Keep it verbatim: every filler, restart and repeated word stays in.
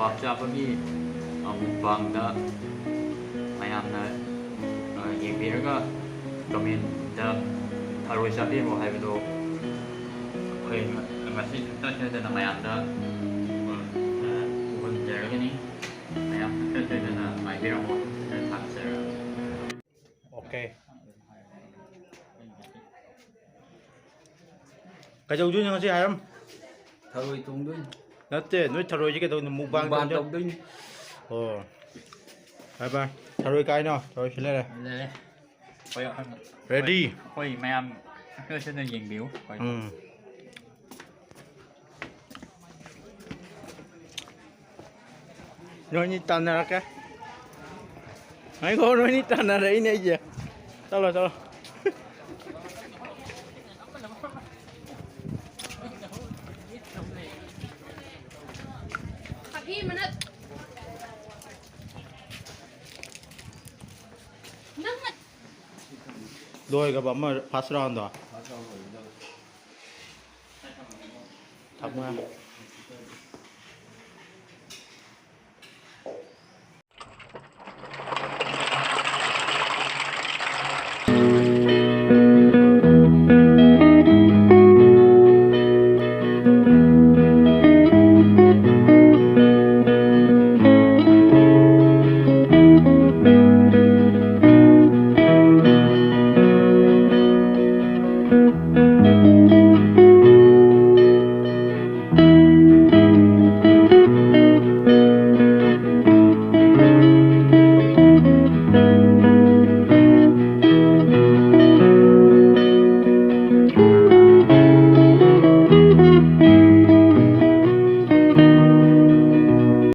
ꯄꯥꯞ ꯆꯥꯕꯒꯤ, ꯑ, ꯃꯨꯛꯕꯥꯡꯗ ꯃꯌꯥꯝꯅ, ꯑ, ꯌꯦꯡꯕꯤꯔꯒ ꯀꯃꯦꯟꯗ ꯊꯔꯣꯏ ꯆꯥꯕꯤꯔꯣ ꯍꯥꯏꯕꯗꯣ ꯑꯩꯈꯣꯏ ꯉ-, ꯉꯁꯤ ꯁꯨꯡꯁꯣꯏ ꯁꯣꯏꯗꯅ ꯃꯌꯥꯝꯗ, ꯑ, ꯎꯍꯟꯖꯔꯒꯅꯤ꯫ ꯃꯌꯥꯝ ꯁꯨꯡꯁꯣꯏ ꯁꯣꯏꯗꯅ ꯉꯥꯏꯕꯤꯔꯝꯃꯣ꯫ ꯊꯝꯖꯔꯒꯦ꯫ OK꯫ ꯀꯩꯗꯧꯗꯣꯏꯅꯣ ꯉꯁꯤ ꯍꯥꯏꯔꯝ? ꯊꯔꯣꯏ ꯊꯣꯡꯗꯣꯏꯅꯤ꯫ ꯅꯠꯇꯦ, ꯅꯣꯏ ꯊꯔꯣꯏꯁꯦ ꯀꯩꯗꯧꯅꯣ? ꯃꯨꯛꯕꯥꯡ ꯃꯨꯛꯕꯥꯡ ꯇꯧꯗꯣꯏ-, ꯇꯧꯗꯣꯏꯅꯤ꯫ ꯑꯣ꯫ ꯕꯥꯏ ꯕꯥꯏ꯫ ꯊꯔꯣꯏ ꯀꯥꯏꯅꯣ? ꯊꯔꯣꯏ ꯁꯤ ꯂꯩꯔꯦ꯫ ꯂꯩꯔꯦ꯫ ꯑꯩꯈꯣꯏ, Ready? ꯑꯩꯈꯣꯏ ꯃꯌꯥꯝ ꯁꯣꯏꯗꯅ ꯌꯦꯡꯕꯤꯌꯨ꯫ ꯑꯩꯈꯣꯏ ꯎꯝ꯫ ꯅꯣꯏꯅꯤ ꯇꯥꯟꯅꯔꯛꯀꯦ꯫ ꯉꯥꯏꯈꯣ, ꯅꯣꯏꯅꯤ ꯇꯥꯟꯅꯔꯛꯏꯅꯦ ꯑꯩꯁꯦ꯫ ꯆꯠꯂꯣ, ꯆꯠꯂꯣ꯫ ꯂꯣꯏꯈ꯭ꯔꯕ ꯑꯃ first round ꯗꯣ? ꯊꯝꯃꯣ꯫